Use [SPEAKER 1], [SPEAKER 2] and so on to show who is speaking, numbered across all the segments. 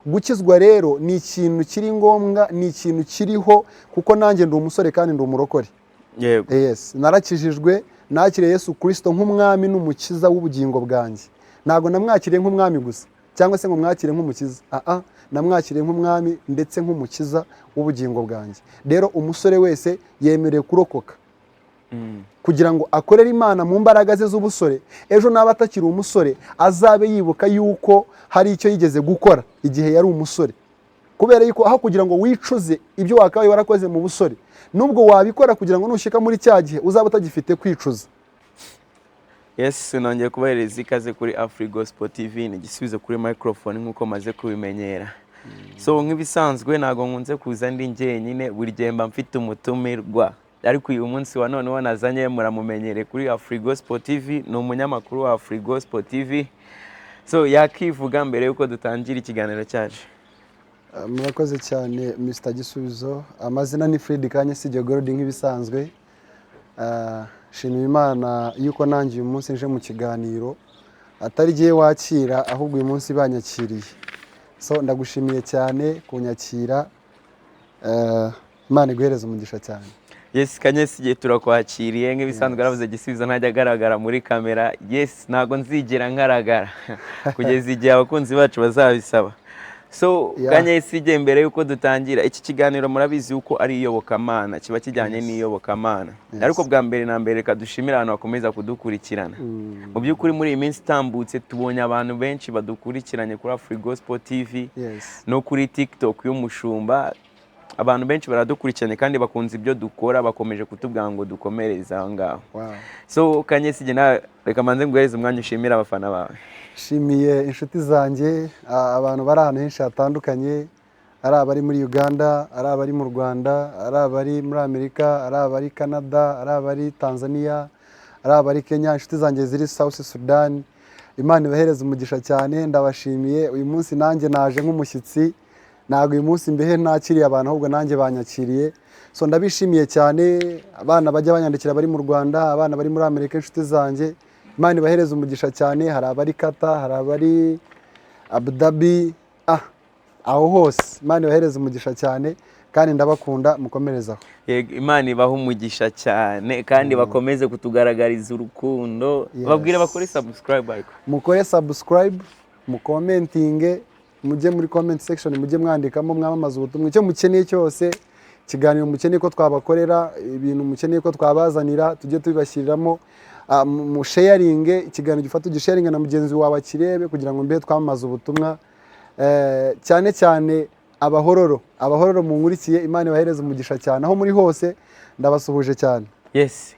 [SPEAKER 1] Gukizwa rero ni ikintu kiri ngombwa, ni ikintu kiriho, kuko nanjye ndi umusore kandi ndi umurokore. Yes, narakijijwe, nakiriye Yesu Kirisito nk'umwami n'umukiza w'ubugingo bwanjye. Ntabwo namwakiriye nk'umwami gusa cyangwa se ngo mwakire nk'umukiza. Aa, namwakiriye nk'umwami ndetse nk'umukiza w'ubugingo bwanjye. Rero umusore wese yemerewe kurokoka kugira ngo akorere Imana mu mbaraga ze z'ubusore. Ejo naba atakiri umusore, azabe yibuka yuko hari icyo yigeze gukora igihe yari umusore, kubera yuko aho kugira ngo wicuze ibyo wakabaye warakoze mu busore, nubwo wabikora kugira ngo nushyika muri cya gihe uzaba utagifite kwicuza.
[SPEAKER 2] Yes, nongeye kubahereza ikaze kuri Afri Gospel TV. Ni Igisubizo kuri microphone nk'uko maze kubimenyera. So nk'ibisanzwe, ntabwo nkunze kuza ndi njyenyine, buri gihe mba mfite umutumirwa, ariko uyu munsi wa none uwo nazanye muramumenyereye kuri Afri Gospel TV, ni umunyamakuru wa Afri Gospel TV. So yakivuga mbere y'uko dutangira ikiganiro cyacu.
[SPEAKER 1] Murakoze cyane, Mr Gisubizo. Amazina ni Fred Kanyesigye Gorodi nk'ibisanzwe. Shimira Imana yuko nanjye uyu munsi nje mu kiganiro atari igihe wakira, ahubwo uyu munsi banyakiriye. So ndagushimiye cyane kunyakira. Imana iguhereze umugisha cyane.
[SPEAKER 2] Yes, Kanyesigye, turakwakiriye nk'ibisanzwe. Aravuze Gisubizo ntajya agaragara muri kamera. Yes, ntabwo nzigera ngaragara kugeza igihe abakunzi bacu bazabisaba. So Kanyesigye, mbere y'uko dutangira iki kiganiro, murabizi yuko ari iyobokamana, kiba kijyanye n'iyobokamana. Ariko bwa mbere na mbere, reka dushimire abantu bakomeza kudukurikirana. Mu by'ukuri, muri iyi minsi itambutse tubonye abantu benshi badukurikiranye kuri Afri Gospel TV no kuri TikTok y'umushumba. Abantu benshi baradukurikiranye kandi bakunze ibyo dukora, bakomeje kutubwira ngo dukomereze aho ngaho. So Kanyesigye, nawe reka manze nguhereze umwanya ushimire abafana bawe.
[SPEAKER 1] Nshimiye inshuti zanjye, abantu bari ahantu henshi hatandukanye, ari abari muri Uganda, ari abari mu Rwanda, ari abari muri Amerika, ari abari Canada, ari abari Tanzania, ari abari Kenya, inshuti zanjye ziri South Sudan. Imana ibahereze umugisha cyane, ndabashimiye. Uyu munsi nanjye naje nk'umushyitsi, ntabwo uyu munsi mbehe nakiriye abantu, ahubwo nanjye banyakiriye. So ndabishimiye cyane, abana bajya banyandikira bari mu Rwanda, abana bari muri Amerika, inshuti zanjye, Imana ibahereze umugisha cyane. Hari abari Qatar, hari abari Abu Dhabi, aho hose Imana ibahereze umugisha cyane kandi ndabakunda, mukomerezaho.
[SPEAKER 2] Yego, Imana ibahe umugisha cyane kandi bakomeze kutugaragariza urukundo. Babwire bakore subscribe ariko.
[SPEAKER 1] Mukore subscribe, mucommentinge, mujye muri comment section, mujye mwandikamo, mwamamaza ubutumwa, icyo mukeneye cyose, ikiganiro mukeneye ko twabakorera, ibintu mukeneye ko twabazanira, tujye tubibashyiriramo. Musharinge ikiganiro, gifata ugisharinge na mugenzi wawe akirebe, kugira ngo mbe twamamaze ubutumwa. Cyane cyane abahororo, abahororo munkurikiye, Imana ibahereze umugisha cyane aho muri hose, ndabasuhuje cyane.
[SPEAKER 2] Yes.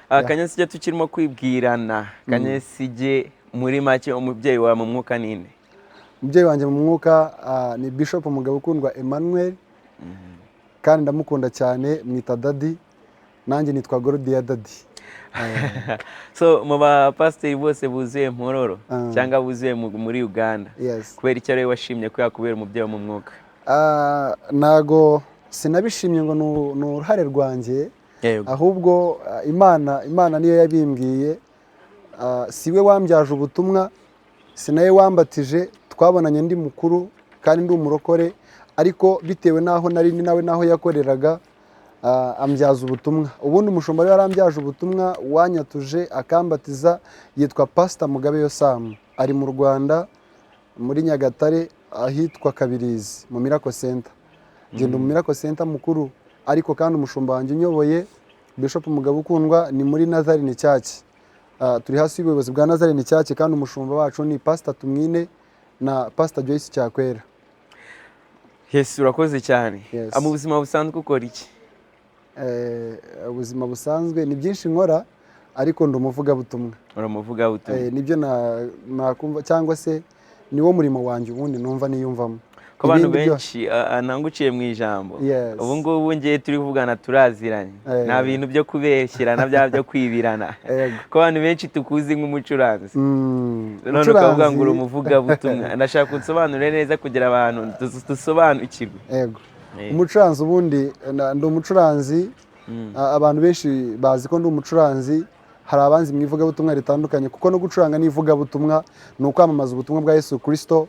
[SPEAKER 2] Kanyesige, tukirimo kwibwirana, Kanyesige, muri make umubyeyi wawe mu mwuka ninde?
[SPEAKER 1] Umubyeyi wanjye mu mwuka ni Bishop Umugabo Ukundwa Emmanuel, kandi ndamukunda cyane, mwita daddy, nanjye nitwa Gorodiya Daddy.
[SPEAKER 2] So mu bapasiteri bose buzuye Mpororo cyangwa buzuye muri Uganda, kubera icyo ariwe washimye ko yakubera umubyeyi wo mu mwuka?
[SPEAKER 1] Ntago sinabishimye ngo ni uruhare rwanjye, ahubwo Imana niyo yabimbwiye. Si we wambyaje ubutumwa, si nawe wambatije. Twabonanye ndi mukuru kandi ndi umurokore, ariko bitewe n'aho nari ni nawe n'aho yakoreraga, ambyaza ubutumwa. Ubundi umushumba wari warambyaje ubutumwa, wanyatuje akambatiza, yitwa Pasita Mugabe Yosamu, ari mu Rwanda, muri Nyagatare, ahitwa Kabirizi mu Miracle Center. Ngenda mu Miracle Center mukuru, ariko kandi umushumba wanjye unyoboye, Bishop Mugabo Ukundwa, ni muri Nazarene Church. Turi hasi y'ubuyobozi bwa Nazarene Church, kandi umushumba wacu ni Pastor Tumwine na Pastor Joyce Cyakwera.
[SPEAKER 2] Yes, urakoze cyane.
[SPEAKER 1] Yes.
[SPEAKER 2] Mu buzima busanzwe ukora iki?
[SPEAKER 1] Ubuzima busanzwe ni byinshi nkora, ariko ndi umuvugabutumwa.
[SPEAKER 2] Uri umuvugabutumwa.
[SPEAKER 1] Nibyo nakumva cyangwa se niwo murimo wanjye ubundi numva niyumvamo.
[SPEAKER 2] Ko abantu
[SPEAKER 1] Ibindi
[SPEAKER 2] benshi, ntanguciye mu ijambo, ubu ngubu ngiye turi kuvugana turaziranye, nta bintu byo kubeshyirana bya byo kwibirana, ko abantu benshi tukuzi nk'umucuranzi, none ukavuga ngo uri umuvugabutumwa. Ndashaka unsobanurire neza kugira abantu dusobanukirwe.
[SPEAKER 1] Yego. Umucuranzi ubundi ndi umucuranzi. Abantu benshi bazi ko ndi umucuranzi, hari abanzi mu ivugabutumwa ritandukanye, kuko no gucuranga ni ivugabutumwa, ni ukwamamaza ubutumwa bwa Yesu Kirisito.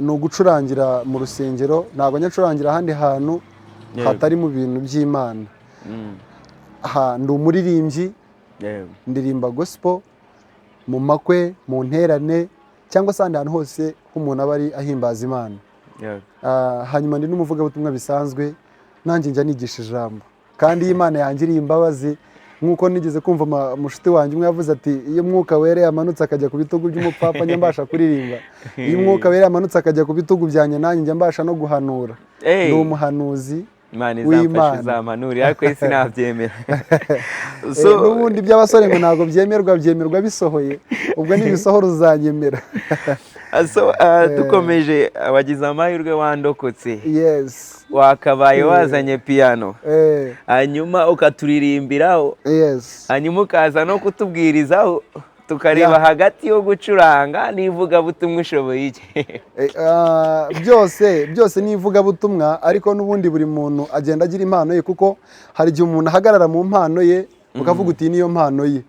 [SPEAKER 1] Ni ugucurangira mu rusengero, ntabwo njya ncurangira ahandi hantu hatari mu bintu by'Imana. Ndi umuririmbyi, ndirimba gospel mu makwe, mu nterane cyangwa se ahandi hantu hose h'umuntu aba ari ahimbaza Imana. Hanyuma ndi n'umuvugabutumwa bisanzwe, nanjye njya nigisha ijambo, kandi iyo Imana yangiriye imbabazi, nk'uko nigeze kumva mushuti wanjye umwe yavuze ati iyo Mwuka Wera yamanutse akajya ku bitugu by'umupfapfa njya mbasha kuririmba, iyo Umwuka Wera yamanutse akajya ku bitugu byanjye nanjye njya mbasha no guhanura. Ni umuhanuzi
[SPEAKER 2] Imana izamfasha izampanurira, ariko isi nabyemera.
[SPEAKER 1] N'ubundi by'abasore ngo ntabwo byemerwa, byemerwa bisohoye, ubwo nibisohora uzanyemera.
[SPEAKER 2] Dukomeje, wagize amahirwe wandokotse, wakabaye wazanye piyano, hanyuma ukaturirimbiraho, hanyuma ukaza no kutubwirizaho, tukareba hagati yo gucuranga n'ivugabutumwa ushoboye iki.
[SPEAKER 1] Byose byose ni ivugabutumwa, ariko n'ubundi buri muntu agenda agira impano ye, kuko hari igihe umuntu ahagarara mu mpano ye ukavuga uti niyo mpano ye.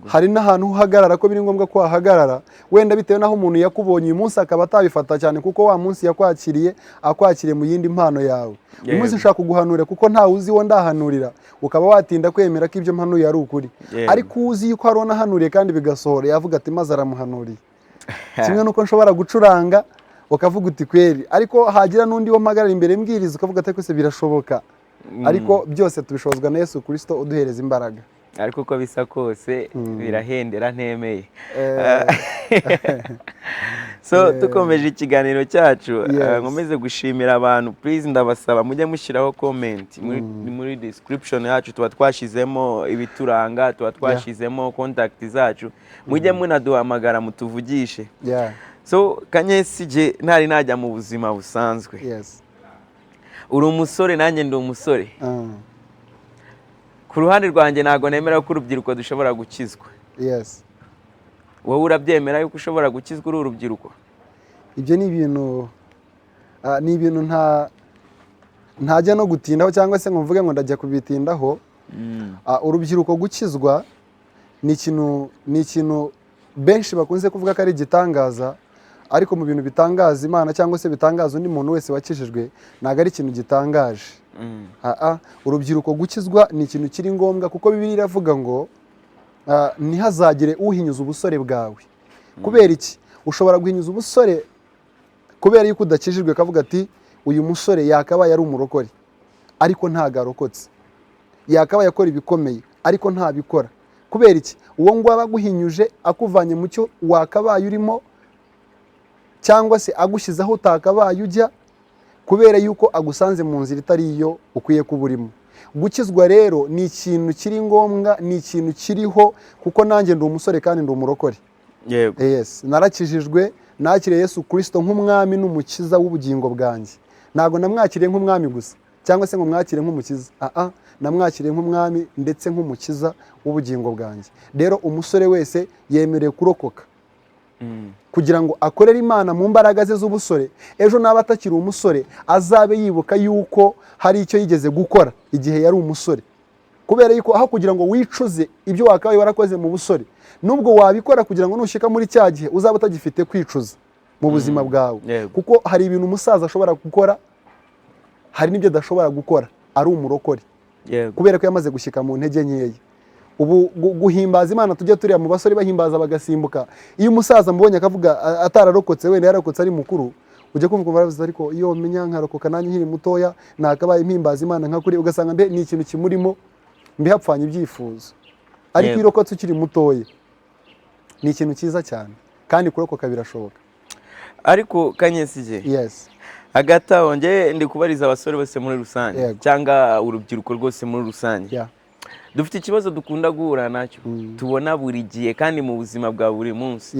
[SPEAKER 1] Hari n'ahantu uhagarara ko biri ngombwa ko wahagarara, wenda bitewe n'aho umuntu yakubonye uyu munsi akaba atabifata cyane, kuko wa munsi yakwakiriye akwakiriye mu yindi mpano yawe. Uyu munsi ushaka kuguhanurira kuko ntawe uzi uwo ndahanurira, ukaba watinda kwemera ko ibyo mpanuye ari ukuri. Ariko uzi yuko hari uwo nahanuriye kandi bigasohora, yavuga ati maze aramuhanuriye. Kimwe n'uko nshobora gucuranga ukavuga uti kweri, ariko hagira n'undi wo mpagarara imbere mbwiriza ukavuga ati se birashoboka. Ariko byose tubishobozwa na Yesu Kristo uduhereza imbaraga.
[SPEAKER 2] Ariko uko bisa kose birahendera ntemeye. So dukomeje ikiganiro cyacu, nkomeze gushimira abantu. Please, ndabasaba mujye mushyiraho comment muri description yacu, tuba twashyizemo ibituranga, tuba twashyizemo contact zacu, mujye munaduhamagara mutuvugishe. So Kanyesigye, ntari najya mu buzima busanzwe, uri umusore nanjye ndi umusore. Ku ruhande rwanjye ntabwo nemera ko urubyiruko dushobora gukizwa. Wowe urabyemera yuko ushobora gukizwa uri urubyiruko?
[SPEAKER 1] Ibyo ni ibintu ntajya no gutindaho cyangwa se ngo mvuge ngo ndajya kubitindaho. Urubyiruko gukizwa ni ikintu benshi bakunze kuvuga ko ari igitangaza, ariko mu bintu bitangaza Imana cyangwa se bitangaza undi muntu wese wakijijwe, ntabwo ari ikintu gitangaje. Urubyiruko gukizwa ni ikintu kiri ngombwa, kuko Bibiliya iravuga ngo ntihazagire uhinyuza ubusore bwawe. Kubera iki? Ushobora guhinyuza ubusore kubera yuko udakijijwe, kavuga ati uyu musore yakabaye ari umurokore ariko ntago arokotse, yakabaye akora ibikomeye ariko ntabikora. Kubera iki? Uwo nguwo aba aguhinyuje, akuvanye mu cyo wakabaye urimo cyangwa se agushyize aho utakabaye ujya, kubera yuko agusanze mu nzira itari iyo ukwiye kuba urimo. Gukizwa rero ni ikintu kiri ngombwa, ni ikintu kiriho, kuko nanjye ndi umusore kandi ndi umurokore. Yes, narakijijwe, nakiriye Yesu Kristo nk'umwami n'umukiza w'ubugingo bwanjye. Ntabwo namwakiriye nk'umwami gusa cyangwa se ngo mwakire nk'umukiza, aa, namwakiriye nk'umwami ndetse nk'umukiza w'ubugingo bwanjye. Rero umusore wese yemerewe kurokoka kugira ngo akorere Imana mu mbaraga ze z'ubusore, ejo naba atakiri umusore azabe yibuka yuko hari icyo yigeze gukora igihe yari umusore. Kubera yuko aho kugira ngo wicuze ibyo wakabaye warakoze mu busore, nubwo wabikora kugira ngo nushyika muri cya gihe uzaba utagifite kwicuza mu buzima bwawe. Kuko hari ibintu umusaza ashobora gukora, hari n'ibyo adashobora gukora ari umurokore, kubera ko yamaze gushyika mu ntege nkeya. Ubu guhimbaza Imana tujya tureba mu basore bahimbaza bagasimbuka, iyo umusaza amubonye akavuga atararokotse, wenda yararokotse ari mukuru, ujya kumva ukumva baravuze, ariko iyo menya nkarokoka nanjye nkiri mutoya nakabaye mpimbaza Imana nka kuri, ugasanga mbe ni ikintu kimurimo, mbe hapfanye ibyifuzo. Ariko iyo urokotse ukiri mutoya ni ikintu cyiza cyane, kandi kurokoka birashoboka.
[SPEAKER 2] Ariko Kanyesigye,
[SPEAKER 1] Yes.
[SPEAKER 2] hagati aho njye ndi kubariza abasore bose muri rusange cyangwa urubyiruko rwose muri rusange. Dufite ikibazo dukunda guhura nacyo, tubona buri gihe kandi mu buzima bwa buri munsi.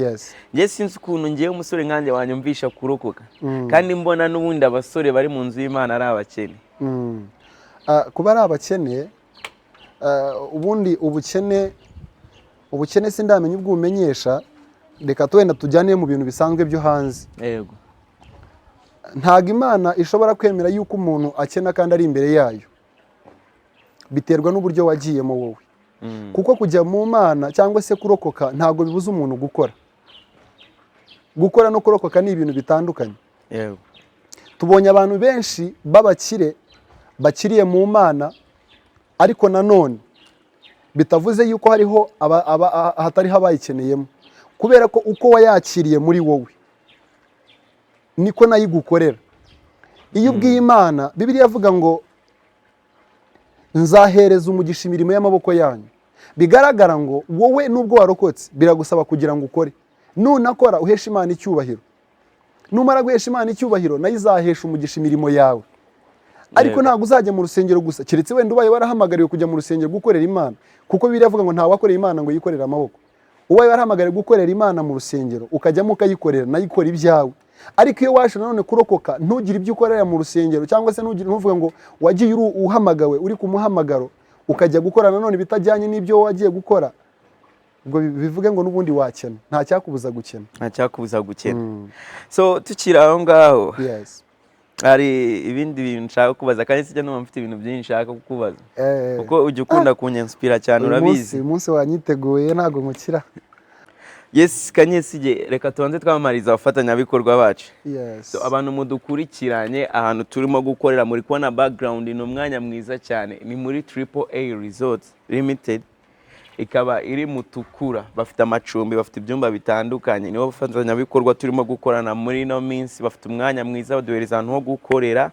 [SPEAKER 2] Njye sinzi ukuntu ngewe umusore nkanjye wanyumvisha kurokoka kandi mbona n'ubundi abasore bari mu nzu y'Imana ari abakene.
[SPEAKER 1] Kuba ari abakene, ubundi ubukene sindamenya ubwo ubumenyesha, reka wenda tujyane mu bintu bisanzwe byo hanze. Ntabwo Imana ishobora kwemera yuko umuntu akena kandi ari imbere yayo. Biterwa n'uburyo wagiyemo wowe, kuko kujya mu Mana cyangwa se kurokoka ntabwo bibuza umuntu gukora. Gukora no kurokoka ni ibintu bitandukanye.
[SPEAKER 2] Yego.
[SPEAKER 1] Tubonye abantu benshi b'abakire bakiriye mu Mana, ariko nanone bitavuze yuko hariho hatariho abayikeneyemo, kubera ko uko wayakiriye muri wowe niko nayo igukorera. Iyo ubwiye Imana, Bibiliya avuga ngo nzahereza umugisha imirimo y'amaboko yanyu. Bigaragara ngo wowe nubwo warokotse biragusaba kugira ngo ukore. Nunakora uhesha Imana icyubahiro, numara guhesha Imana icyubahiro nayo izahesha umugisha imirimo yawe. Ariko ntabwo uzajya mu rusengero gusa, keretse wenda ubaye warahamagariwe kujya mu rusengero gukorera Imana, kuko Bibiliya avuga ngo ntawakorera Imana ngo yikorere amaboko. Ubaye warahamagariwe gukorera Imana mu rusengero ukajyamo ukayikorera, nayo ikora ibyawe. Ariko iyo waje nanone kurokoka ntugire ibyo ukorera mu rusengero, cyangwa se ntuvuge ngo wagiye uhamagawe uri ku muhamagaro ukajya gukora nanone ibitajyanye n'ibyo wagiye gukora, ubwo bivuge ngo n'ubundi wakena, nta cyakubuza gukena.
[SPEAKER 2] Nta cyakubuza gukena. So tukiri aho ngaho, hari ibindi bintu nshaka kubaza, kandi sijya numva mfite ibintu byinshi nshaka kukubaza, kuko ujya ukunda kunyensipira cyane, urabizi.
[SPEAKER 1] Uyu munsi wanyiteguye ntabwo mukira.
[SPEAKER 2] Yes, Kanyesige, reka tubanze twamamariza abafatanyabikorwa bacu. So, abantu mudukurikiranye ahantu turimo gukorera muri kubona background, ni umwanya mwiza cyane, ni muri Triple A Resort Limited, ikaba iri Mutukura. Bafite amacumbi, bafite ibyumba bitandukanye, nibo bafatanyabikorwa turimo gukorana muri ino minsi. Bafite umwanya mwiza, baduhereza ahantu ho gukorera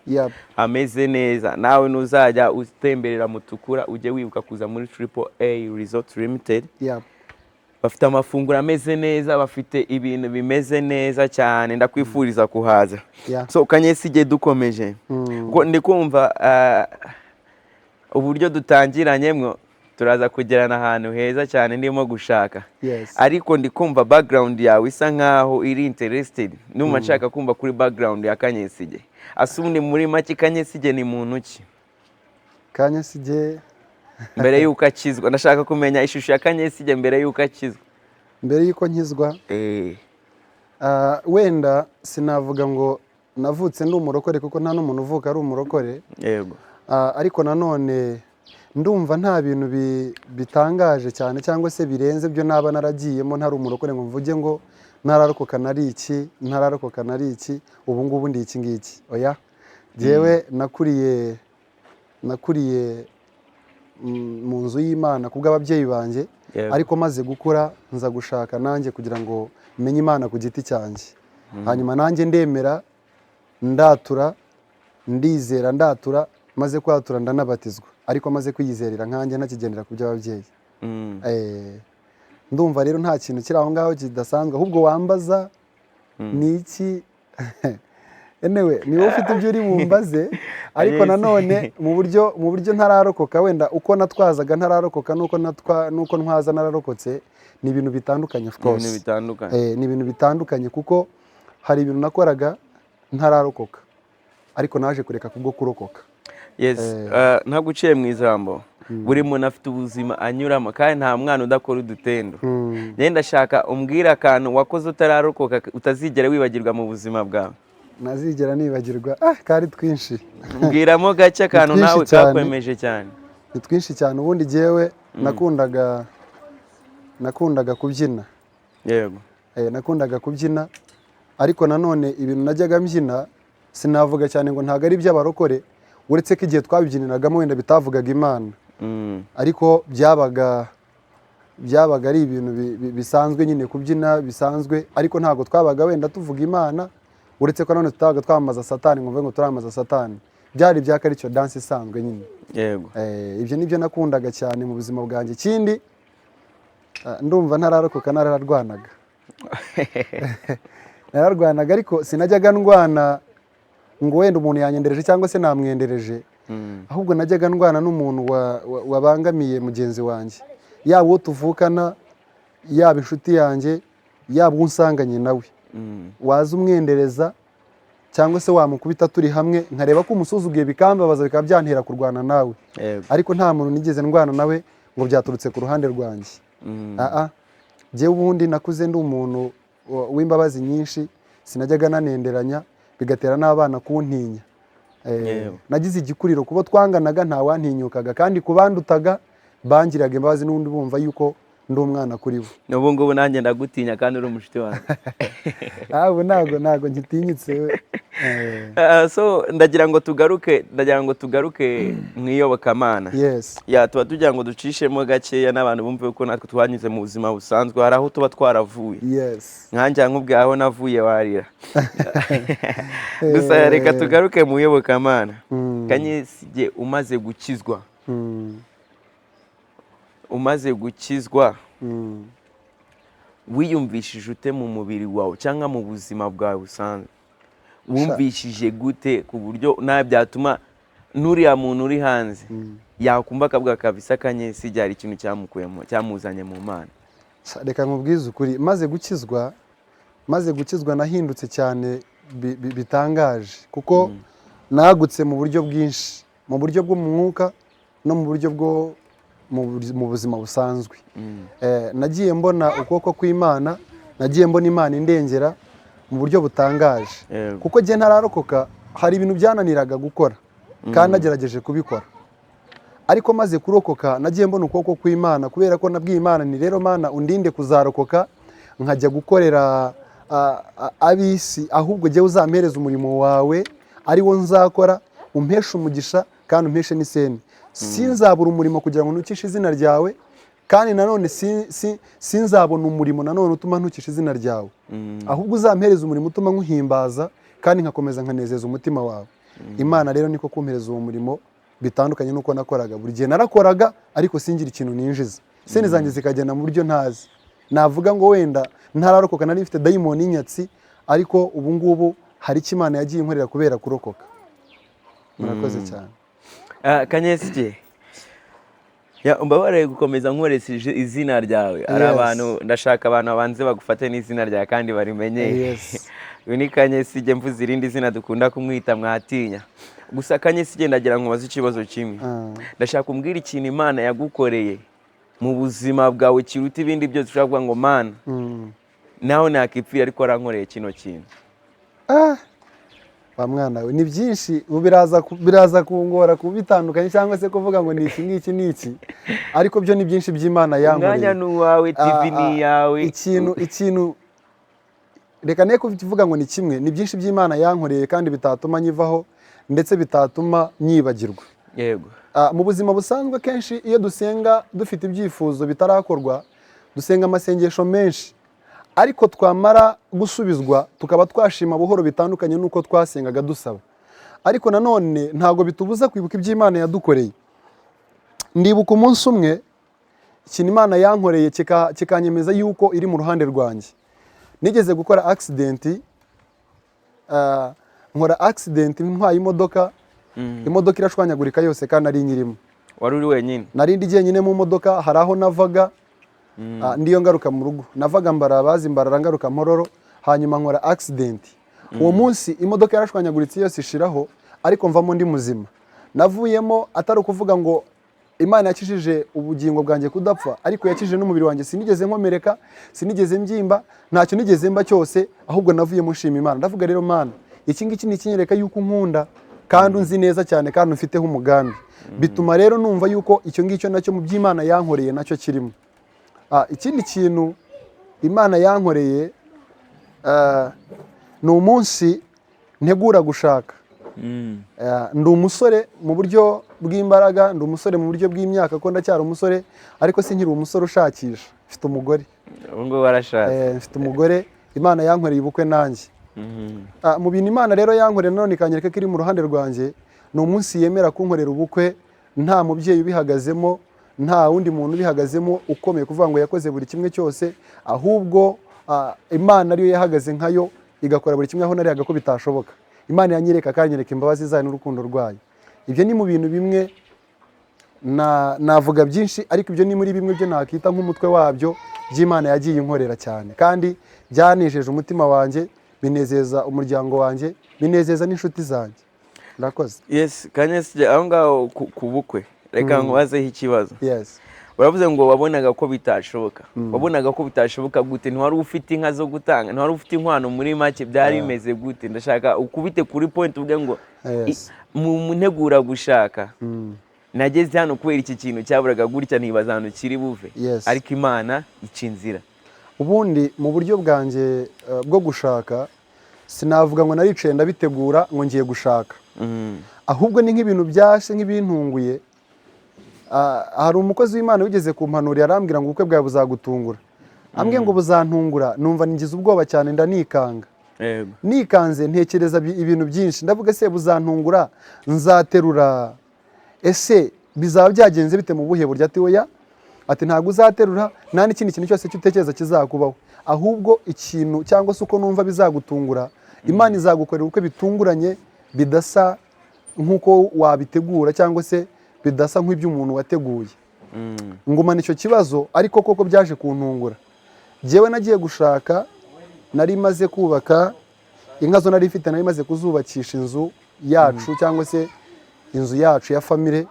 [SPEAKER 2] hameze neza. Nawe nuzajya utemberera Mutukura ujye wibuka kuza muri Triple A Resort Limited. Bafite amafunguro ameze neza, bafite ibintu bimeze neza cyane, ndakwifuriza kuhaza. So Kanyesige, dukomeje, kuko ndi kumva uburyo dutangiranyemwo turaza kugerana ahantu heza cyane ndimo gushaka. Ariko ndi kumva background yawe isa nkaho iri interested, ndumva nshaka kumva kuri background ya Kanyesige. Ase ubundi muri make Kanyesige ni muntu ki?
[SPEAKER 1] Kanyesige
[SPEAKER 2] Mbere y'uko akizwa, ndashaka kumenya ishusho ya Kanyesige mbere y'uko akizwa.
[SPEAKER 1] Mbere y'uko nkizwa, wenda sinavuga ngo navutse ndi umurokore, kuko nta n'umuntu uvuka ari umurokore. Ariko nanone ndumva nta bintu bitangaje cyane cyangwa se birenze byo naba naragiyemo ntari umurokore, ngo mvuge ngo ntararokoka nari iki, ntararokoka nari iki, ubu ngubu ndi iki ngiki. Oya, jyewe nakuriye mu nzu y'Imana ku bw'ababyeyi banjye, ariko maze gukura nza gushaka nanjye kugira ngo menye Imana ku giti cyanjye. Hanyuma nanjye ndemera, ndatura, ndizera, ndatura, maze kwatura ndanabatizwa, ariko maze kwiyizerera nkanjye ntakigendera ku by'ababyeyi. Ndumva rero nta kintu kiri aho ngaho kidasanzwe, ahubwo wambaza ni iki? Anyway, ni wowe ufite ibyo uri bumbaze, ariko nanone mu buryo ntararokoka, wenda uko natwazaga ntararokoka nuko ntwaza nararokotse ni ibintu bitandukanye, of
[SPEAKER 2] Ni ibintu
[SPEAKER 1] course.
[SPEAKER 2] bitandukanye.
[SPEAKER 1] Ni ibintu bitandukanye, kuko hari ibintu nakoraga ntararokoka ariko naje kureka kubwo kurokoka.
[SPEAKER 2] Yes, ntabwo uciye mu ijambo, buri muntu afite ubuzima anyuramo, kandi nta mwana udakora udutendo. Njye ndashaka umbwire akantu wakoze utararokoka utazigera wibagirwa mu buzima bwawe.
[SPEAKER 1] Nazigera nibagirwa? Kari twinshi.
[SPEAKER 2] Mbwiramo gake akantu
[SPEAKER 1] Ni twinshi
[SPEAKER 2] nawe
[SPEAKER 1] cyane.
[SPEAKER 2] kakwemeje cyane.
[SPEAKER 1] Ni twinshi cyane. Ubundi jyewe nakundaga kubyina. Nakundaga kubyina, ariko nanone ibintu najyaga mbyina sinavuga cyane ngo ntabwo ari iby'abarokore, uretse ko igihe twabibyiniragamo wenda bitavugaga Imana, ariko byabaga ari ibintu bisanzwe nyine, kubyina bisanzwe, ariko ntabwo twabaga wenda tuvuga Imana, uretse ko nanone tutabaga twamamaza Satani ngo mvuge ngo turamamaza Satani. Byari ibya culture dance isanzwe nyine. Ibyo nibyo nakundaga cyane mu buzima bwanjye. Ikindi, ndumva ntararokoka nararwanaga, nararwanaga, ariko sinajyaga ndwana ngo wenda umuntu yanyendereje cyangwa se namwendereje, ahubwo najyaga ndwana n'umuntu wabangamiye mugenzi wanjye, yaba uwo tuvukana, yaba inshuti yanjye, yaba uwo unsanganye nawe, waza umwendereza cyangwa se wamukubita turi hamwe, nkareba ko umusuzuguye, bikambabaza, bikaba byantera kurwana nawe. Ariko nta muntu nigeze ndwana nawe ngo byaturutse ku ruhande rwanjye. Aa, jyewe ubundi nakuze ndi umuntu w'imbabazi nyinshi, sinajyaga nanenderanya, bigatera n'abana kuntinya. Nagize igikuriro kubo twanganaga, nta wantinyukaga, kandi ku bandutaga bangiraga imbabazi n'ubundi bumva yuko Ndi umwana kuri bo.
[SPEAKER 2] N'ubu ngubu nanjye ndagutinya kandi uri umushuti wanjye.
[SPEAKER 1] Ubu ntabwo ngitinyitse we.
[SPEAKER 2] So ndagira ngo tugaruke mu iyobokamana.
[SPEAKER 1] Yes.
[SPEAKER 2] Ya, tuba tugira ngo ducishemo gakeya n'abantu bumve ko natwe twanyuze mu buzima busanzwe, hari aho tuba twaravuye. Nkanjye nkubwiye aho navuye warira. Gusa reka tugaruke mu iyobokamana. Kanyesige, umaze gukizwa, umaze gukizwa, wiyumvishije ute mu mubiri wawe cyangwa mu buzima bwawe busanzwe? Wumvishije gute ku buryo nawe byatuma n'uriya muntu uri hanze yakumva akavuga kabisa Kanyesige hari ikintu cyamukuyemo, cyamuzanye mu Mana?
[SPEAKER 1] Reka nkubwize ukuri, maze gukizwa nahindutse cyane bitangaje, kuko nagutse mu buryo bwinshi, mu buryo bwo mu mwuka no mu buryo bwo mu buzima busanzwe. Nagiye mbona ukuboko kw'Imana, nagiye mbona Imana indengera mu buryo butangaje, kuko njye ntararokoka hari ibintu byananiraga gukora kandi nagerageje kubikora. Ariko maze kurokoka nagiye mbona ukuboko kw'Imana, kubera ko nabwiye Imana ni rero Mana, undinde kuzarokoka nkajya gukorera ab'isi, ahubwo jyewe uzampereza umurimo wawe ari wo nzakora, umpeshe umugisha kandi umpeshe n'iseni, sinzabura umurimo kugira ngo ntukishe izina ryawe, kandi nanone sinzabona umurimo nanone utuma ntukisha izina ryawe, ahubwo uzampereza umurimo utuma nkuhimbaza kandi nkakomeza nkanezeza umutima wawe. Imana rero niko kumpereza uwo murimo, bitandukanye n'uko nakoraga. Buri gihe narakoraga ariko singire ikintu ninjiza, seni zanjye zikagenda mu buryo ntazi. Navuga ngo wenda ntararokoka nari mfite dayimoni y'inyatsi, ariko ubu ngubu hari icyo Imana yagiye inkorera kubera kurokoka. Murakoze cyane.
[SPEAKER 2] Kanyesige, ya, umbabarire gukomeza nkoresheje izina ryawe. Hari abantu, ndashaka abantu babanze bagufate n'izina ryawe kandi barimenye. Uyu ni Kanyesige, mvuze irindi zina dukunda kumwita mwatinya. Gusa Kanyesige, ndagira ngo mubaze ikibazo kimwe. Ndashaka umbwira ikintu Imana yagukoreye mu buzima bwawe kiruta ibindi byose, ushobora kuvuga ngo Mana, naho nakipfira ariko warankoreye kino kintu.
[SPEAKER 1] Ah, wa mwana we, ni byinshi. Ubu biraza kungora kubitandukanya cyangwa se kuvuga ngo ni iki ngiki n'iki, ariko byo ni byinshi by'Imana
[SPEAKER 2] Umwanya
[SPEAKER 1] yankoreye.
[SPEAKER 2] ni uwawe, TV ni iyawe.
[SPEAKER 1] Ikintu reka ne kuvuga ngo ni kimwe, ni byinshi by'Imana yankoreye kandi bitatuma nyivaho, ndetse bitatuma nyibagirwa. Mu buzima busanzwe kenshi iyo dusenga dufite ibyifuzo bitarakorwa, dusenga amasengesho menshi, ariko twamara gusubizwa tukaba twashima buhoro, bitandukanye n'uko twasengaga dusaba. Ariko nanone ntabwo bitubuza kwibuka iby'Imana yadukoreye. Ndibuka umunsi umwe ikintu Imana yankoreye kikanyemeza yuko iri mu ruhande rwanjye. Nigeze gukora accident, nkora accident ntwaye imodoka, imodoka irashwanyagurika yose kandi ari nyirimo.
[SPEAKER 2] Wari uri wenyine?
[SPEAKER 1] Nari ndi jyenyine mu modoka. Hari aho navaga, ndiyo ngaruka mu rugo, navaga Mbarabazi, Mbarara, ngaruka Mpororo, hanyuma nkora accident. Uwo munsi imodoka yarashwanyaguritse yose ishiraho, ariko mvamo ndi muzima. Navuyemo atari ukuvuga ngo Imana yakijije ubugingo bwanjye kudapfa, ariko yakijije n'umubiri wanjye. Sinigeze nkomereka, sinigeze mbyimba, ntacyo nigeze mba cyose, ahubwo navuyemo nshima Imana. Ndavuga rero, Mana, iki ngiki ni ikinyereka yuko unkunda kandi unzi neza cyane kandi umfiteho umugambi. Bituma rero numva yuko icyo ngicyo nacyo mu by'Imana yankoreye nacyo kirimo. Ikindi kintu Imana yankoreye, ni umunsi ntegura gushaka. Ndi umusore mu buryo bw'imbaraga, ndi umusore mu buryo bw'imyaka, ko ndacyari umusore, ariko sinkiri umusore ushakisha. Mfite umugore.
[SPEAKER 2] Ubu ngubu warashatse?
[SPEAKER 1] Mfite umugore, Imana yankoreye ubukwe nanjye. Mu bintu Imana rero yankoreye nanone ikanyereka ko iri mu ruhande rwanjye, ni umunsi yemera kunkorera ubukwe nta mubyeyi ubihagazemo, nta wundi muntu ubihagazemo ukomeye kuvuga ngo yakoze buri kimwe cyose, ahubwo Imana ariyo yahagaze nkayo igakora buri kimwe aho nariyaga ko bitashoboka. Imana yanyereka akanyereka imbabazi zayo n'urukundo rwayo. Ibyo ni mu bintu bimwe navuga byinshi, ariko ibyo ni muri bimwe byo nakita nk'umutwe wabyo by'Imana yagiye inkorera cyane kandi byanejeje umutima wanjye, binezeza umuryango wanjye, binezeza n'inshuti zanjye. Murakoze.
[SPEAKER 2] Yes, Kanyesige, aho ngaho ku bukwe reka nkubazeho ikibazo.
[SPEAKER 1] Yes.
[SPEAKER 2] Uravuze ngo wabonaga ko bitashoboka. Wabonaga ko bitashoboka gute? Ntiwari ufite inka zo gutanga, ntiwari ufite inkwano? Muri make byari bimeze gute? Ndashaka ukubite kuri point uvuge ngo mu ntegura gushaka. Nageze hano kubera iki kintu cyaburaga gutya, ntibaza ahantu kiri buve, ariko Imana ica inzira.
[SPEAKER 1] Ubundi mu buryo bwanjye bwo gushaka, sinavuga ngo naricaye ndabitegura ngo ngiye gushaka, ahubwo ni nk'ibintu byashe nk'ibintunguye. Hari umukozi w'Imana wigeze kumpanurira, arambwira ngo ubukwe bwawe buzagutungura. Ambwiye ngo buzantungura, numva ngize ubwoba cyane, ndanikanga. Nikanze ntekereza ibintu byinshi, ndavuga: "Ese buzantungura, nzaterura? Ese bizaba byagenze bite? Mu buhe buryo?" Ati: "Oya," ati, "ntabwo uzaterura, nta n'ikindi kintu cyose cyo utekereza kizakubaho. Ahubwo ikintu cyangwa se uko numva bizagutungura, Imana izagukorera ubukwe bitunguranye, bidasa nk'uko wabitegura cyangwa se bidasa nk'iby'umuntu wateguye." Ngumana icyo kibazo, ariko koko byaje kuntungura. Jyewe nagiye gushaka nari maze kubaka inka, zo nari mfite nari maze kuzubakisha inzu yacu cyangwa se inzu yacu ya family.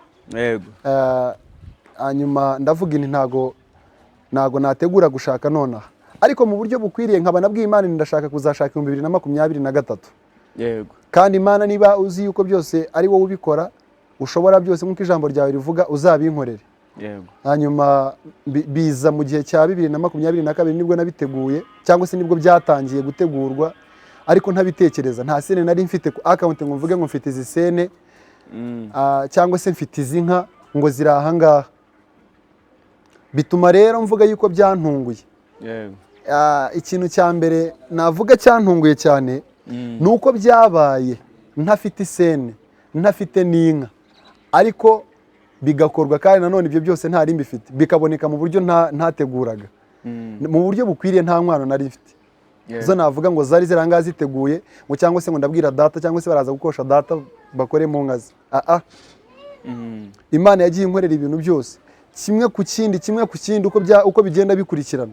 [SPEAKER 1] Hanyuma ndavuga inti ntago nategura gushaka nonaha, ariko mu buryo bukwiriye nkaba nabwiye Imana nti ndashaka kuzashaka 2023. Kandi Imana, niba uzi yuko byose ari wowe ubikora, ushobora byose nk'uko ijambo ryawe rivuga, uzabinkorere. Hanyuma biza mu gihe cya 2022, nibwo nabiteguye cyangwa se nibwo byatangiye gutegurwa, ariko ntabitekereza. Nta sene nari mfite ku account ngo mvuge ngo mfite izi sene, cyangwa se mfite izi nka ngo ziri aha ngaha. Bituma rero mvuga yuko byantunguye. Ikintu cya mbere navuga cyantunguye cyane ni uko byabaye ntafite isene, ntafite n'inka, ariko bigakorwa, kandi nanone ibyo byose ntari mbifite, bikaboneka mu buryo ntateguraga, mu buryo bukwiriye. Nta nkwano nari mfite zo navuga ngo zari ziri ahangaha ziteguye, ngo cyangwa se ngo ndabwira data, cyangwa se baraza gukosha data bakore mu nkazi. Imana yagiye inkorera ibintu byose kimwe ku kindi, kimwe ku kindi, uko bigenda bikurikirana.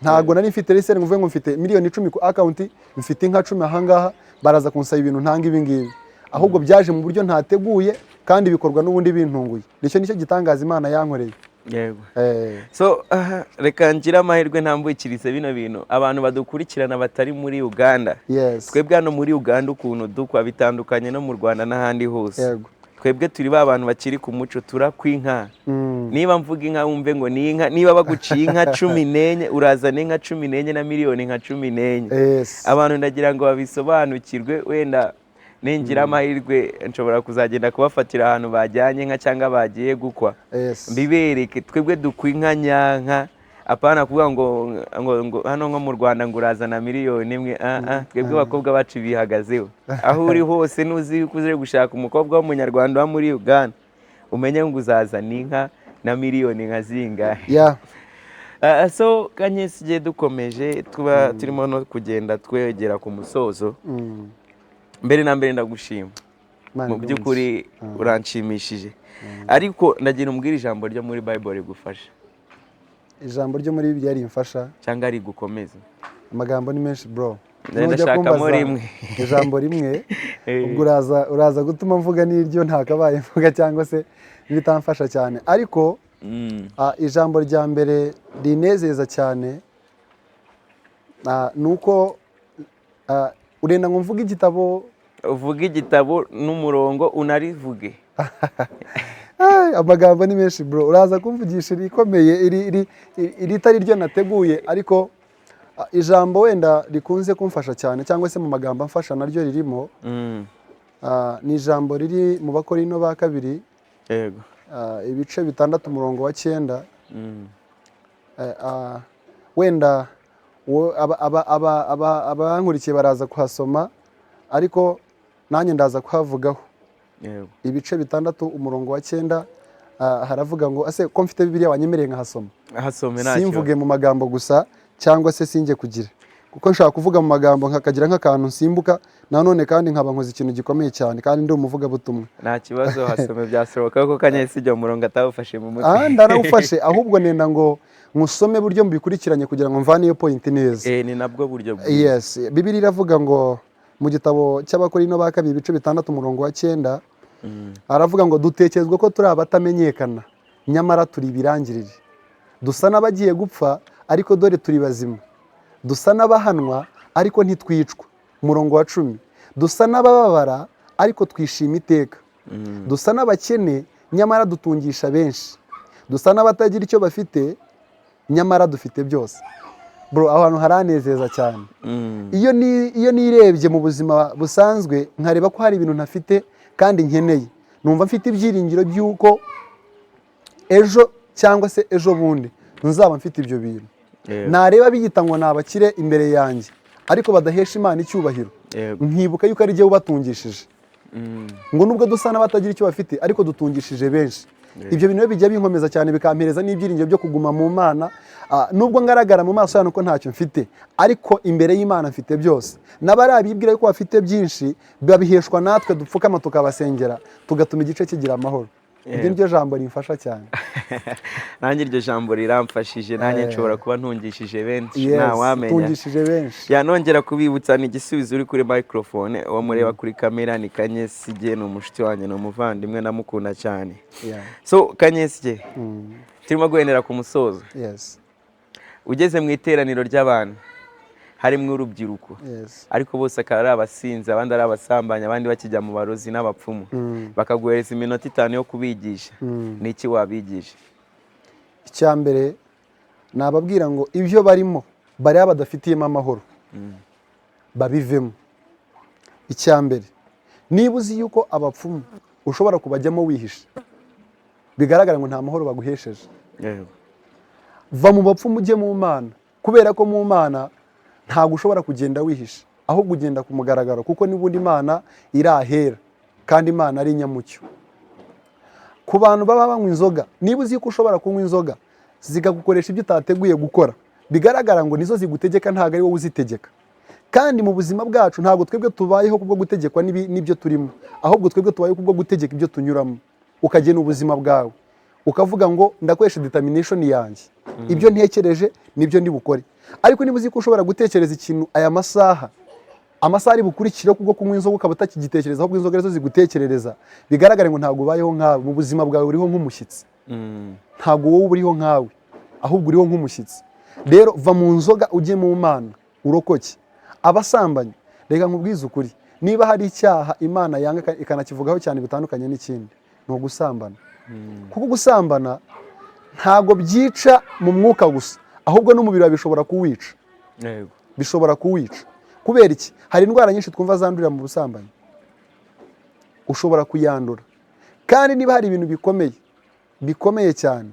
[SPEAKER 1] Ntabwo nari mfite reseri ngo mvuge ngo mfite miliyoni 10 ku account, mfite inka 10 ahangaha, baraza kunsaba ibintu ntanga ibi ngibi. Ahubwo byaje mu buryo ntateguye kandi bikorwa n'ubundi bintunguye. Nicyo nicyo gitangaza Imana yankoreye.
[SPEAKER 2] So reka ngire amahirwe ntambukirize bino bintu abantu badukurikirana batari muri Uganda. Twebwe hano muri Uganda ukuntu dukwa bitandukanye no mu Rwanda n'ahandi hose. Twebwe turi ba bantu bakiri ku muco, turakwa inka. Niba mvuga inka wumve ngo ni inka. Niba baguciye inka 14, urazana inka 14 na miliyoni nka 14. Abantu ndagira ngo babisobanukirwe. Wenda ningira amahirwe nshobora kuzagenda kubafatira ahantu bajyanye inka cyangwa bagiye gukwa, mbibereke. Twebwe dukwa inka nyanka, apana kuvuga ngo hano nko mu Rwanda ngo urazana miliyoni 1. Twebwe abakobwa bacu bihagazeho. Aho uri hose nuzi yuko uje gushaka umukobwa w'Umunyarwanda uba muri Uganda, umenye ngo uzazana inka na miliyoni nka zingahe. So Kanyesi, igihe dukomeje tuba turimo no kugenda twegera ku musozo. Mbere na mbere ndagushima.
[SPEAKER 1] Imana
[SPEAKER 2] Mu
[SPEAKER 1] iguhe
[SPEAKER 2] by'ukuri
[SPEAKER 1] umugisha.
[SPEAKER 2] uranshimishije, ariko ndagira umbwire ijambo ryo muri Bible rigufasha.
[SPEAKER 1] Ijambo ryo muri Bibiliya rimfasha?
[SPEAKER 2] Cyangwa rigukomeza.
[SPEAKER 1] Amagambo ni menshi, bro.
[SPEAKER 2] Ndashakamo
[SPEAKER 1] Nujya kumbaza
[SPEAKER 2] rimwe.
[SPEAKER 1] ijambo rimwe, ubwo uraza gutuma mvuga n'iryo ntakabaye mvuga cyangwa se n'ibitamfasha cyane, ariko ijambo rya mbere rinezeza cyane ni uko urenda ngo mvuge igitabo.
[SPEAKER 2] Uvuge igitabo n'umurongo unarivuge.
[SPEAKER 1] Ay, amagambo ni menshi, bro. Uraza kumvugisha irikomeye, iri itari ryo nateguye, ariko ijambo wenda rikunze kumfasha cyane cyangwa se mu magambo amfasha naryo ririmo, ni ijambo riri mu Bakorino ba kabiri, ibice 6, umurongo wa 9. Wenda abankurikiye baraza kuhasoma, ariko nanjye ndaza kuhavugaho. Ibice 6, umurongo wa 9, haravuga ngo, ase ko mfite Bibiliya wanyemereye nkahasoma?
[SPEAKER 2] Ahasome, nta kibazo.
[SPEAKER 1] Simvuge mu magambo gusa cyangwa se sinjye kugira, kuko nshobora kuvuga mu magambo nkakagira nk'akantu nsimbuka nanone, kandi nkaba nkoze ikintu gikomeye cyane kandi ndi umuvugabutumwa.
[SPEAKER 2] Nta kibazo, hasome, byashoboka ko Kanyesi ijya murongo atawufashe mu mutwe.
[SPEAKER 1] Ndarawufashe, ahubwo nenda ngo musome buryo mubikurikiranye kugira ngo mvane iyo point neza.
[SPEAKER 2] Ni nabwo buryo bwiza.
[SPEAKER 1] Yes, Bibiliya iravuga ngo mu gitabo cy'Abakorino ba kabiri, ibice 6, umurongo wa 9, aravuga ngo: "Dutekerezwa ko turi abatamenyekana, nyamara turi ibirangirire; dusa n'abagiye gupfa, ariko dore turi bazima; dusa n'abahanwa, ariko ntitwicwa." Umurongo wa 10: "Dusa n'abababara, ariko twishima iteka; dusa n'abakene nyamara dutungisha benshi, dusa n'abatagira icyo bafite, nyamara dufite byose. Bro, aho hantu haranezeza cyane. Iyo nirebye mu buzima busanzwe, nkareba ko hari ibintu ntafite kandi nkeneye, numva mfite ibyiringiro by'uko ejo cyangwa se ejo bundi nzaba mfite ibyo bintu. Nareba biyita ngo ni abakire imbere yanjye, ariko badahesha Imana icyubahiro, nkibuka yuko ari jye ubatungishije. Ngo nubwo dusa n'abatagira icyo bafite, ariko dutungishije benshi. Ibyo bintu rero bijya binkomeza cyane, bikampereza n'ibyiringiro byo kuguma mu Mana. Nubwo ngaragara mu maso yanyu ko ntacyo mfite, ariko imbere y'Imana mfite byose. N'abari bibwira ko bafite byinshi, babiheshwa natwe dupfukama tukabasengera, tugatuma igice kigira amahoro. Iryo ni ryo jambo rimfasha cyane.
[SPEAKER 2] Nanjye iryo jambo riramfashije, nanjye nshobora kuba ntungishije benshi.
[SPEAKER 1] Yes,
[SPEAKER 2] ntawamenya.
[SPEAKER 1] Utungishije benshi.
[SPEAKER 2] Yanongera kubibutsa, ni Igisubizo uri kuri microphone, uwo mureba kuri kamera ni Kanyesige, ni umushuti wanjye, ni umuvandimwe, ndamukunda cyane. So Kanyesige, turimo guhendera ku musozo. Ugeze mu iteraniro ry'abantu harimo urubyiruko, ariko bose akaba ari abasinzi, abandi ari abasambanyi, abandi bakijya mu barozi n'abapfumu, bakaguhereza iminota 5 yo kubigisha, ni iki wabigisha?
[SPEAKER 1] Icya mbere nababwira ngo ibyo barimo bariya badafitiyemo amahoro, babivemo. Icya mbere, niba uzi yuko abapfumu ushobora kubajyamo wihishe, bigaragara ngo nta mahoro baguhesheje, va mu bapfumu ujye mu Mana, kubera ko mu Mana ntabwo ushobora kugenda wihishe, ahubwo ugenda ku mugaragaro, kuko n'ubundi Imana irahera kandi Imana ari inyamucyo. Ku bantu baba banywa inzoga, niba uzi ko ushobora kunywa inzoga zikagukoresha ibyo utateguye gukora, bigaragara ngo nizo zigutegeka, ntabwo ari wowe uzitegeka. Kandi mu buzima bwacu ntabwo twebwe tubayeho kubwo gutegekwa n'ibyo turimo, ahubwo twebwe tubayeho kubwo gutegeka ibyo tunyuramo. Ukagena ubuzima bwawe, ukavuga ngo ndakoresha determination yanjye, ibyo ntekereje nibyo ndi bukore. Ariko niba uzi ko ushobora gutekereza ikintu aya masaha, amasaha ari bukurikireho kubwo kunywa inzoga ukaba utakigitekereza, ahubwo inzoga arizo zigutekerereza, bigaragare ngo ntabwo ubayeho nkawe. Mu buzima bwawe uriho nk'umushyitsi. Ntabwo wowe uriho nkawe, ahubwo uriho nk'umushyitsi. Rero va mu nzoga ujye mu Mana urokoke. Abasambanyi, reka nkubwize ukuri, niba hari icyaha Imana yanga ikanakivugaho cyane bitandukanye n'ikindi, ni ugusambana. Kuko gusambana ntabwo byica mu mwuka gusa, ahubwo n'umubiri wawe bishobora kuwica. Bishobora kuwica. Kubera iki? Hari indwara nyinshi twumva zandurira mu busambanyi, ushobora kuyandura. Kandi niba hari ibintu bikomeye, bikomeye cyane,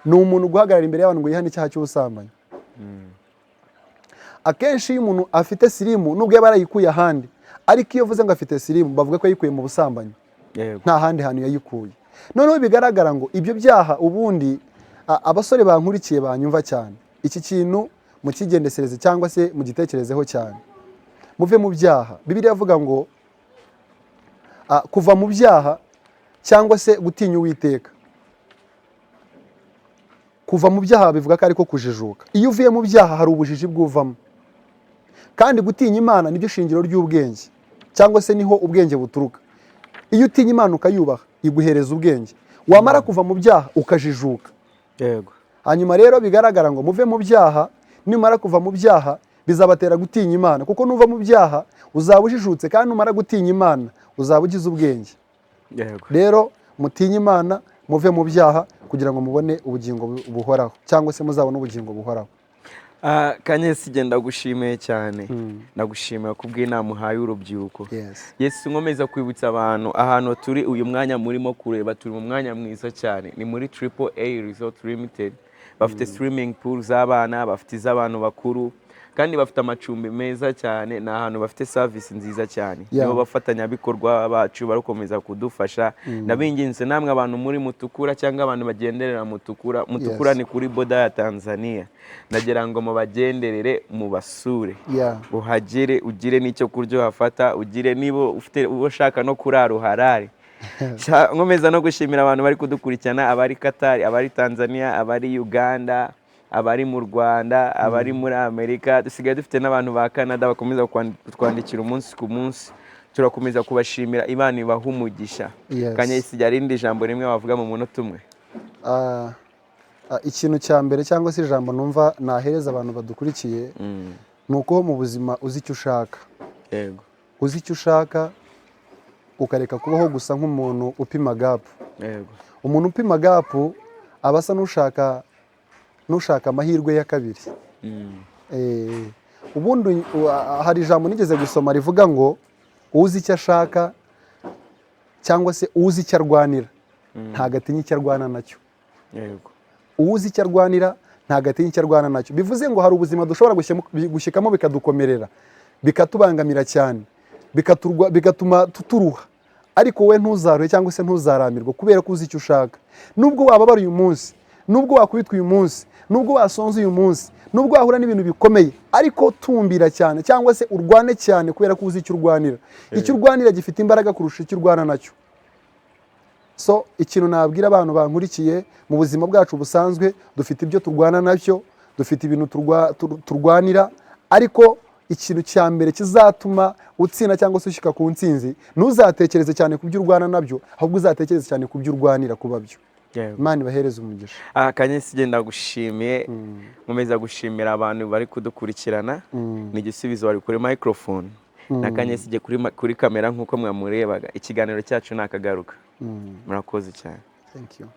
[SPEAKER 1] ni umuntu guhagarara imbere y'abantu ngo yihane icyaha cy'ubusambanyi. Akenshi iyo umuntu afite sirimu, nubwo yaba yarayikuye ahandi, ariko iyo uvuze ngo afite sirimu, bavuga ko yayikuye mu busambanyi, nta handi hantu yayikuye. Noneho bigaragara ngo ibyo byaha ubundi, abasore bankurikiye banyumva cyane, iki kintu mukigendesereze cyangwa se mugitekerezeho cyane, muve mu byaha. Bibiliya avuga ngo kuva mu byaha cyangwa se gutinya Uwiteka, kuva mu byaha bivuga ko ariko kujijuka. Iyo uvuye mu byaha hari ubujiji bwuvamo. Kandi gutinya Imana nibyo shingiro ry'ubwenge, cyangwa se niho ubwenge buturuka. Iyo utinya Imana ukayubaha, iguhereza ubwenge, wamara kuva mu byaha ukajijuka. Hanyuma rero bigaragara ngo muve mu byaha. Nimara kuva mu byaha bizabatera gutinya Imana, kuko nuva mu byaha uzaba ujijutse, kandi numara gutinya Imana uzaba ugize ubwenge. Rero mutinye Imana, muve mu byaha, kugira ngo mubone ubugingo buhoraho, cyangwa se muzabone ubugingo buhoraho.
[SPEAKER 2] Kanyesige, ndagushimiye cyane, ndagushimiye kubw'inama uhaye urubyiruko. Yesu, nkomeza kwibutsa abantu ahantu turi uyu mwanya murimo kureba. Turi mu mwanya mwiza cyane, ni muri Triple A Resort Limited. Bafite swimming pool z'abana, bafite iz'abantu bakuru, kandi bafite amacumbi meza cyane. Ni ahantu bafite service nziza cyane. Nibo bafatanyabikorwa bacu, barakomeza kudufasha. Ndabinginze namwe abantu muri Mutukura cyangwa abantu bagenderera Mutukura, Mutukura ni kuri border ya Tanzania, ndagira ngo mubagenderere, mubasure, uhagere, ugire n'icyo kurya uhafata, ugire niba ufite uba ushaka no kurara uharare. Nkomeza no gushimira abantu bari kudukurikirana, abari Qatar, abari Tanzania, abari Uganda, abari mu Rwanda, abari muri Amerika. Dusigaye dufite n'abantu ba Canada bakomeza kutwandikira umunsi ku munsi. Turakomeza kubashimira, Imana ibaha umugisha. Kanyesige, hari irindi jambo rimwe wavuga mu munota umwe?
[SPEAKER 1] Ikintu cya mbere cyangwa se ijambo numva nahereza abantu badukurikiye, ni uko mu buzima uzi icyo ushaka. Uzi icyo ushaka. Ukareka kubaho gusa nk'umuntu upima gap. Umuntu upima gap aba asa n'ushaka amahirwe ya kabiri. Ubundi hari ijambo nigeze gusoma rivuga ngo uzi icyo ashaka cyangwa se uzi icyo arwanira ntabwo atinya icyo arwana nacyo. Uzi icyo arwanira ntabwo atinya icyo arwana nacyo. Bivuze ngo hari ubuzima dushobora gushyikamo bikadukomerera, bikatubangamira cyane, bigatuma turuha, ariko wowe ntuzaruhe cyangwa se ntuzaramirwe kubera ko uzi icyo ushaka. Nubwo wababara uyu munsi, nubwo wakubitwa uyu munsi, nubwo wasonza uyu munsi, nubwo wahura n'ibintu bikomeye, ariko tumbira cyane cyangwa se urwane cyane kubera ko uzi icyo urwanira. Icyo urwanira gifite imbaraga kurusha icyo urwana nacyo. So ikintu nabwira abantu bankurikiye, mu buzima bwacu busanzwe dufite ibyo turwana nabyo, dufite ibintu turwanira, ariko ikintu cya mbere kizatuma utsinda cyangwa se ushyika ku ntsinzi, ntuzatekereze cyane ku byo urwana nabyo, ahubwo uzatekereze cyane ku byo urwanira kuba byo. Imana ibahereze umugisha.
[SPEAKER 2] Aha Kanyesige, ndagushimiye, nkomeza gushimira abantu bari kudukurikirana. Ni Igisubizo wari kuri microphone na Kanyesige kuri kamera nk'uko mwamurebaga. Ikiganiro cyacu ni akagaruka. Murakoze cyane.
[SPEAKER 1] Thank you.